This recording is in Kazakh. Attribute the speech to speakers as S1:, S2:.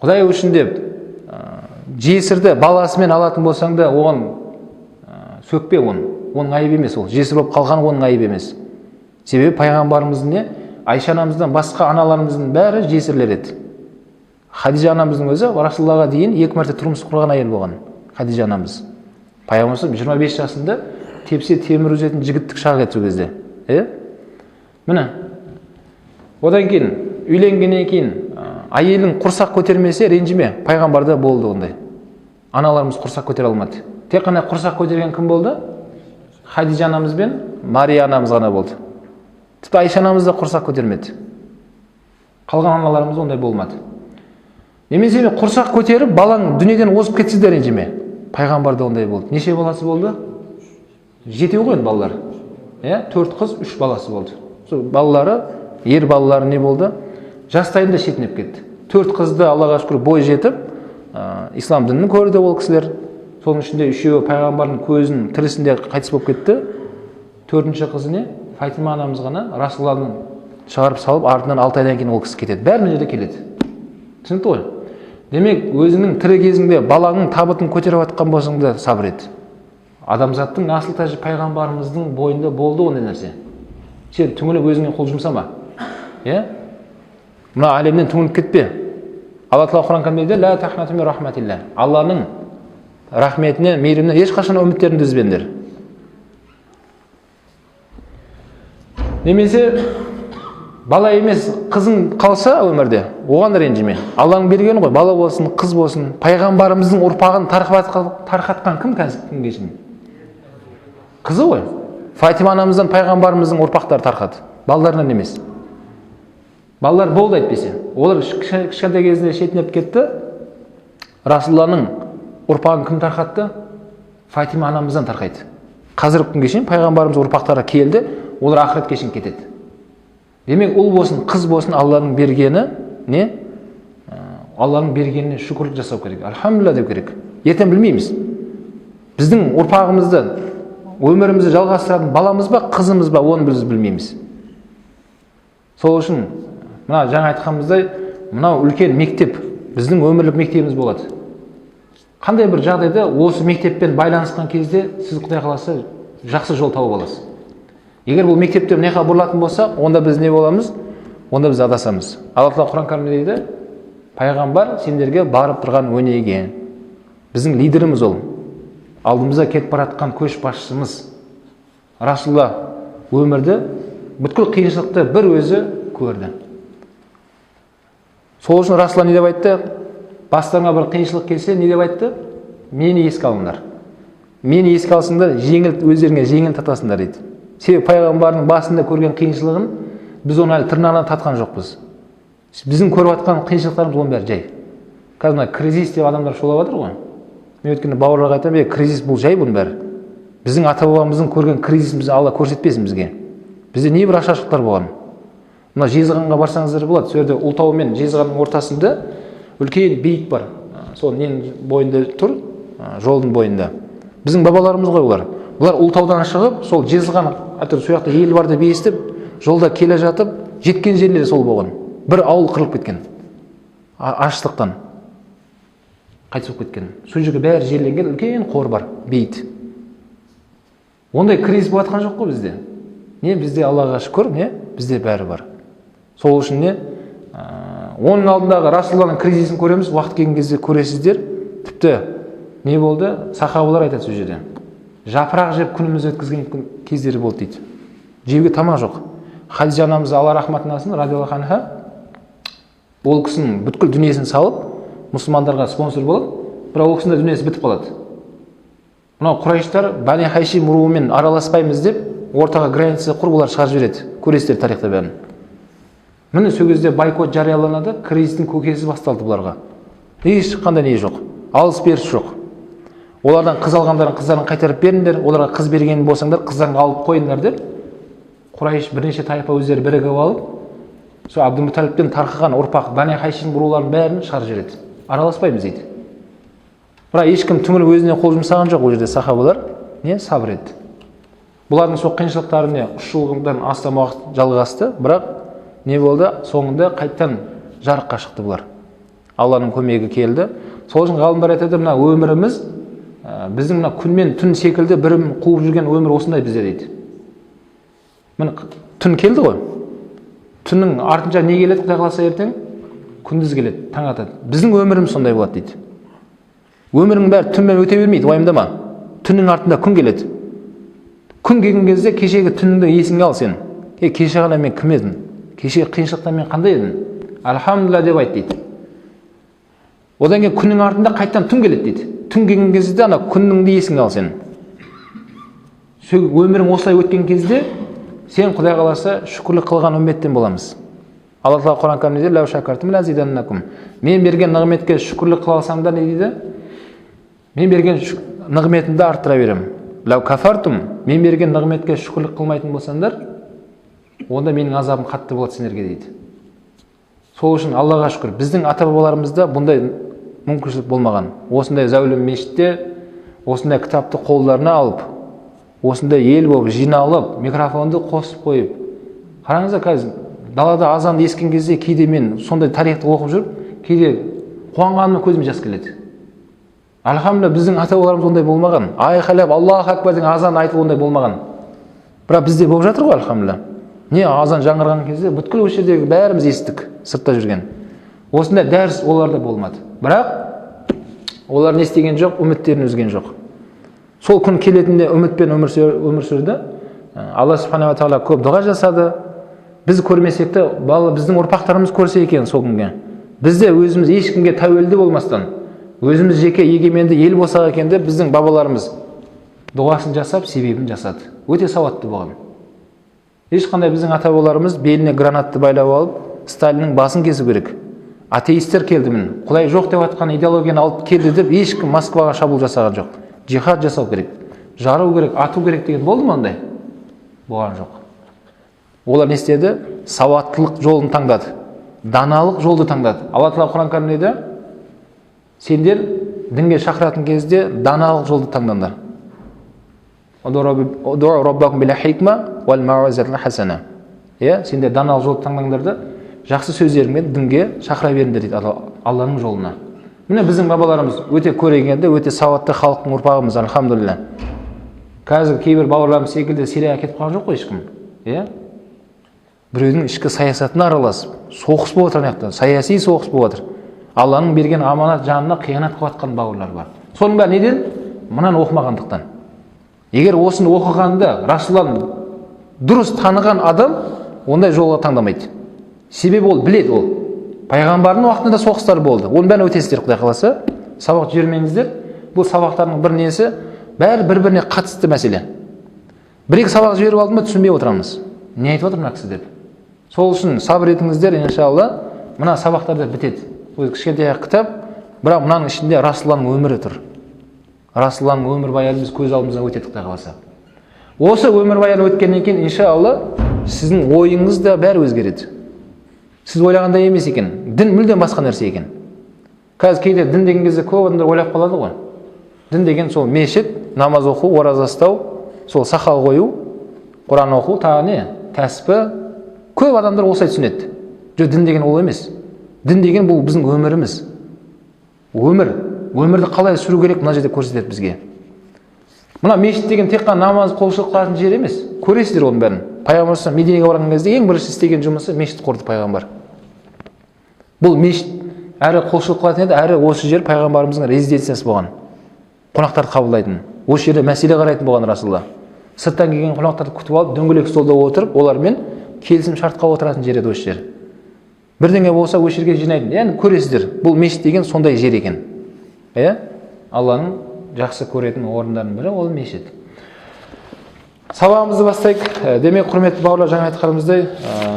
S1: Құдай үшін деп жесірді баласымен алатын болсаң да, оған сөкпе оны. Оның айыбы емес ол. Жесір болып қалған оның айыбы емес. Себебі пайғамбарымыздың не? Айша анамыздан басқа аналарымыздың бәрі жесірлер еді. Хадижа анамыздың өзі Расулаллаға дейін 2 мәрте тұрмыс құрған әйел болған. Хадижа анамыз. Пайғамбарымыз 25 жасында тепсе темір үзетін жігіттік шақ еді сол кезде. Міне. Одан кейін үйленгеннен кейін әйелің құрсақ көтермесе ренжіме. Пайғамбарда болды ондай. Аналарымыз құрсақ көтере алмады. Тек қана құрсақ көтерген кім болды? Хадижа анамыз бен Мария анамыз ғана болды. Тіпті Айша анамыз да құрсақ көтермеді. Қалған аналарымыз ондай болмады. Немесе құрсақ көтеріп балаң дүниеден озып кетсе де ренжіме. Пайғамбарда ондай болды. Неше баласы болды? 7 ғой енді балалар. 4 қыз, 3 баласы болды. Сол балалары, ер балалары не болды? Жастайында шетінеп кетті. 4 қызды Аллаға шүкір бой жетіп, ислам дінін көрді ол кісілер. Соның ішінде 3-еуі пайғамбардың көзінің тірісінде қайтыс болып кетті. 4-ші қызы не? Фатима анамыз ғана Расулалланың шығарып салып, артынан 6 айдан кейін ол кісі кетеді. Бәрі мына жерде келеді. Түсінікті ғой? Демек, өзіңнің тірі кезіңде балаңның табытын көтеріп жатқан болсаң да сабыр ет. Адамзаттың асыл тәжі пайғамбарымыздың бойында болды ондай нәрсе. Сен түңіліп өзіңе қол жұмсама. Иә? Мына әлемнен түңіліп кетпе. Алла тағала Құран кәрімде лә тахнату мин рахматилла. Алланың рахметінен, мейірімінен ешқашан үміттеріңді үзбеңдер. Немесе бала емес қызың қалса өмірде, оған да ренжіме. Алланың бергені ғой, бала болсын, қыз болсын. Пайғамбарымыздың ұрпағын тарқатқан кім қазір күнге шейін? Қызы ғой. Фатима анамыздан пайғамбарымыздың ұрпақтары тарқады, балаларынан емес. Балалар болды әйтпесе. Олар кішкентай кезінде шетінеп кетті. Расулалланың ұрпағын кім тарқатты? Фатима анамыздан тарқайды. Қазіргі күнге шейін пайғамбарымыз ұрпақтары келді, олар ақыретке шейін кетеді. Демек, ұл болсын, қыз болсын, Алланың бергені не? Алланың бергеніне шүкірлік жасау керек. Альхамдулилла деу керек. Ертең білмейміз. Біздің ұрпағымызды, өмірімізді жалғастыратын баламыз ба, қызымыз ба, оны біз білмейміз. Сол үшін мына жаңа айтқанымыздай, мынау үлкен мектеп, біздің өмірлік мектебіміз болады. Қандай бір жағдайда осы мектеппен байланысқан кезде сіз Құдай қаласа жақсы жол тауып аласыз. Егер бұл мектепте мына жаққа бұрылатын болсақ, онда біз не боламыз? Онда біз адасамыз. Алла тағала Құран кәрімде дейді, пайғамбар сендерге барып тұрған өнеге. Біздің лидеріміз ол. Алдымызда кетіп бара жатқан көшбасшымыз. Расулалла өмірді, бүткіл қиыншылықты бір өзі көрді. Сол үшін Расулалла не деп айтты? Бастарыңа бір қиыншылық келсе, не деп айтты? Мені еске алыңдар. Мені еске алсаңдар, өздеріңе жеңіл татасыңдар дейді. Себебі пайғамбардың басында көрген қиыншылығын біз оны әлі тырнағынан татқан жоқпыз. Біздің көріп жатқан қиыншылықтарымыз оның бәрі жай. Қазір мына кризис деп адамдар шулап жатыр ғой. Мен өткенде бауырларға айтамын, кризис бұл жай бұның бәрі. Біздің ата-бабамыздың көрген кризисін біз Алла көрсетпесін бізге. Бізде небір ашаршылықтар болған. Мына Жезқазғанға барсаңыздар болады. Сол жерде Ұлытау мен Жезқазғанның ортасында үлкен бейіт бар. Сол ненің бойында тұр, жолдың бойында. Біздің бабаларымыз ғой олар. Бұлар Ұлытаудан шығып, сол Жезқазған, әйтеуір сол жақта ел бар деп естіп, жолда келе жатып, жеткен жерлері сол болған. Бір ауыл қырылып кеткен. Аштықтан қайтыс болып кеткен. Сол жерге бәрі жерленген үлкен қор бар, бейіт. Ондай кризис болып жатқан жоқ қой бізде. Не бізде Аллаға шүкір, не бізде бәрі бар. Сол үшін не оның алдындағы Расулалланың кризисін көреміз, уақыт келген кезде көресіздер. Тіпті не болды? Сахабалар айтады сол жерде. Жапырақ жеп күнімізді өткізген кездері болды дейді. Жеуге тамақ жоқ. Хадижа анамыз Алла рахматын алсын, радиаллаху анха, ол кісінің бүткіл дүниесін салып, мұсылмандарға спонсор болады, бірақ ол кісінің дүниесі бітіп қалады. Мынау құрайыштар Бани Хашим руымен араласпаймыз деп ортаға граница құрып олар шығарып жібереді. Көресіздер тарихта бәрін. Міне сол кезде бойкот жарияланады, кризистің көкесі басталды бұларға. Ешқандай не жоқ, алыс беріс жоқ. Олардан қыз алғандарын қыздарын қайтарып беріңдер, оларға қыз берген болсаңдар қыздарын алып қойыңдар деп Құрайш бірнеше тайпа өздері бірігіп алып, сол Абдумуталиптен тарқаған ұрпақ Бани Хашим руларының бәрін шығарып жібереді. Араласпаймыз дейді. Бірақ ешкім түңіліп өзіне қол жұмсаған жоқ ол жерде сахабалар не сабыр етті. Бұлардың сол қиыншылықтары не 3 жылдан астам уақыт жалғасты, бірақ не болды? Соңында қайтадан жарыққа шықты бұлар. Алланың көмегі келді. Сол үшін ғалымдар айтады, мына өміріміз біздің мына күн мен түн секілді бірін қуып жүрген өмір осындай бізде дейді. Міне, түн келді ғой. Түннің артынша не келеді, Құдай қаласа, ертең? Күндіз келеді, таң атады. Біздің өміріміз сондай болады дейді. Өмірің бәрі түнмен өте бермейді, уайымдама. Түннің артында күн келеді. Күн келген кезде кешегі түніңді есіңе ал сен. Кеше ғана мен кім едім? Кешегі қиыншылықта мен қандай едім? Альхамдулилля деп айт дейді. Одан кейін күннің артында қайтадан түн келеді дейді. Түн келген кезде де ана күніңді есіңе ал сен. Өмірің осылай өткен кезде сен, Құдай қаласа, шүкірлік қылған үмметтен боламыз. Алла Тағала Құран кәрімде дейді: «Лау шакартум лазиданнакум». Мен берген нығметке шүкірлік қыла алсаңдар, не дейді? Мен берген нығметімді арттыра беремін. Лау кафартум, мен берген нығметке шүкірлік қылмайтын болсаңдар, онда менің азабым қатты болады сендерге дейді. Сол үшін Аллаға шүкір, біздің ата бабаларымызда бұндай мүмкіншілік болмаған. Осындай зәулім мешітте осындай кітапты қолдарына алып, осындай ел болып жиналып, микрофонды қосып қойып, қараңыздар, қазір далада азанды естіген кезде кейде мен сондай тарихты оқып жүріп, кейде қуанғаныма көзіме жас келеді. Альхамдулилля, біздің ата бабаларымыз ондай болмаған. Айқайлап «Аллаху акбар» деген азан айту ондай болмаған. Бірақ бізде болып жатыр ғой, альхамдулилля. Не азан жаңғырған кезде бүткіл осы жердегі бәріміз естідік, сыртта жүрген. Осындай дәріс оларда болмады. Бірақ олар не істеген жоқ, үміттерін үзген жоқ. Сол күн келетініне үмітпен өмір сүрді. Алла субханала тағала көп дұға жасады. Біз көрмесек те, бала, біздің ұрпақтарымыз көрсе екен сол күнге. Біз де өзіміз ешкімге тәуелді болмастан, өзіміз жеке егеменді ел болсақ екен деп біздің бабаларымыз дұғасын жасап, себебін жасады. Өте сауатты болған. Ешқандай біздің ата бабаларымыз беліне гранатты байлап алып, Сталиннің басын кесу керек, атеисттер келді, міне, Құдай жоқ деп жатқан идеологияны алып келді деп ешкім Москваға шабуыл жасаған жоқ. Жихад жасау керек, жару керек, ату керек деген болды ма ондай? Болған жоқ. Олар не істеді? Сауаттылық жолын таңдады, даналық жолды таңдады. Алла Тағала Құран кәрімде: «Сендер дінге шақыратын кезде даналық жолды таңдаңдар», «Удъу раббакум бил хикма уал мауизатил хасана». Иә, сендер даналық жолды таңдаңдар да, жақсы сөздеріңмен дінге шақыра беріңдер дейді, Алланың жолына. Міне, біздің бабаларымыз өте көрегенді, өте сауатты халықтың ұрпағымыз, альхамдулилля. Қазір кейбір бауырларымыз секілді Сирияға кетіп қалған жоқ қой ешкім, иә, біреудің ішкі саясатына араласып. Соғыс болып жатыр ана жақта, саяси соғыс болып жатыр. Алланың берген аманат жанына қиянат қылып жатқан бауырлар бар. Соның бәрі неден? Мынаны оқымағандықтан. Егер осыны оқығанда, Расулланы дұрыс таныған адам ондай жолға таңдамайды. Себебі ол біледі, ол пайғамбардың уақытында соғыстар болды. Оның бәрін өтесіздер, Құдай қаласа. Сабақ жібермеңіздер. Бұл сабақтардың бір несі, бәрі бір біріне қатысты мәселе. Бір екі сабақ жіберіп алдым ба, түсінбей отырамыз, не айтып жатыр мына кісі деп. Сол үшін сабыр етіңіздер, иншалла, мына сабақтарда бітеді. Өзі кішкентай ақ кітап, бірақ мынаның ішінде Расулланың өмірі тұр. Расулланың өмірбаяны біз көз алдымыздан өтеді, Құдай қаласа. Осы өмірбаян өткеннен кейін, иншалла, сіздің ойыңыз да бәрі өзгереді. Сіз ойлағандай емес екен, дін мүлдем басқа нәрсе екен. Қазір кейде дін деген кезде көп адамдар ойлап қалады ғой, дін деген сол мешіт, намаз оқу, ораза ұстау, сол сақал қою, Құран оқу, тағы не, тәспі. Көп адамдар осылай түсінеді. Жоқ, дін деген ол емес. Дін деген бұл біздің өміріміз. Өмір, өмірді қалай сүру керек, мына жерде көрсетеді бізге. Мына мешіт деген тек қана намаз, құлшылық қылатын жер емес, көресіздер оның бәрін. Пайғамбар Мединеге барған кезде ең бірінші істеген жұмысы мешіт құрды пайғамбар. Бұл мешіт әрі құлшылық қылатын еді, әрі осы жер пайғамбарымыздың резиденциясы болған, қонақтарды қабылдайтын, осы жерде мәселе қарайтын болған. Расулалла сырттан келген қонақтарды күтіп алып, дөңгелек столда отырып, олармен келісім шартқа отыратын жер еді осы жер. Бірдеңе болса, осы жерге жинайтын. Яғни көресіздер, бұл мешіт деген сондай жер екен, иә. Алланың жақсы көретін орындарының бірі ол мешіт. Сабағымызды бастайық. Демек, құрметті бауырлар, жаңа айтқанымыздай